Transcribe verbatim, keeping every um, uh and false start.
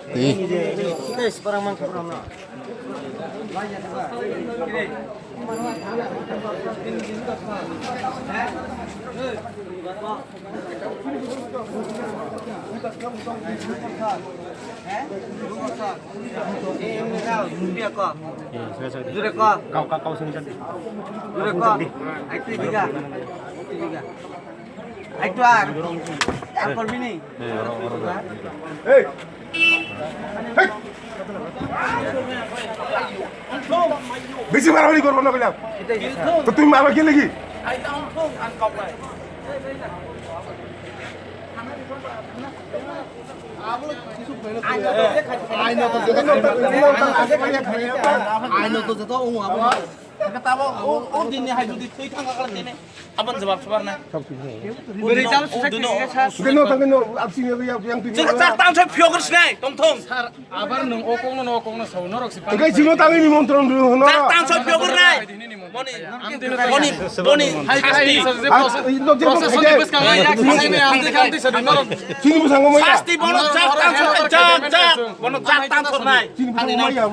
Tei. Jure ko. Kau, kau, kau sini jadi. Jure ko. Ai tu diga. Ai tu diga. Ai tu ar. Ar kor bini. Hey. Hey. Bisi marmari korbo na kailaam. To tumi marmari kile ki? Aino to joto, aino to joto, abo, o, o din ni hai jodi thwi thang kha khe ne. Abon jawab sabar na. Beri jam susa kiri sa. Sudah no, tapi no, absi ni yang tu. Chak tang sa phiyok snai, tong tong. Sir, abar nung okong no, okong no, sau norok si. Engkai jimo tangi ni montron dulu, no. Chak tang sa phiyok nai. Boni, boni, boni, hasti. Sini busang mo ya. Hasti bono chak tang sa, chak, chak. Bono chak tang sa nai. Sini busang mo ya.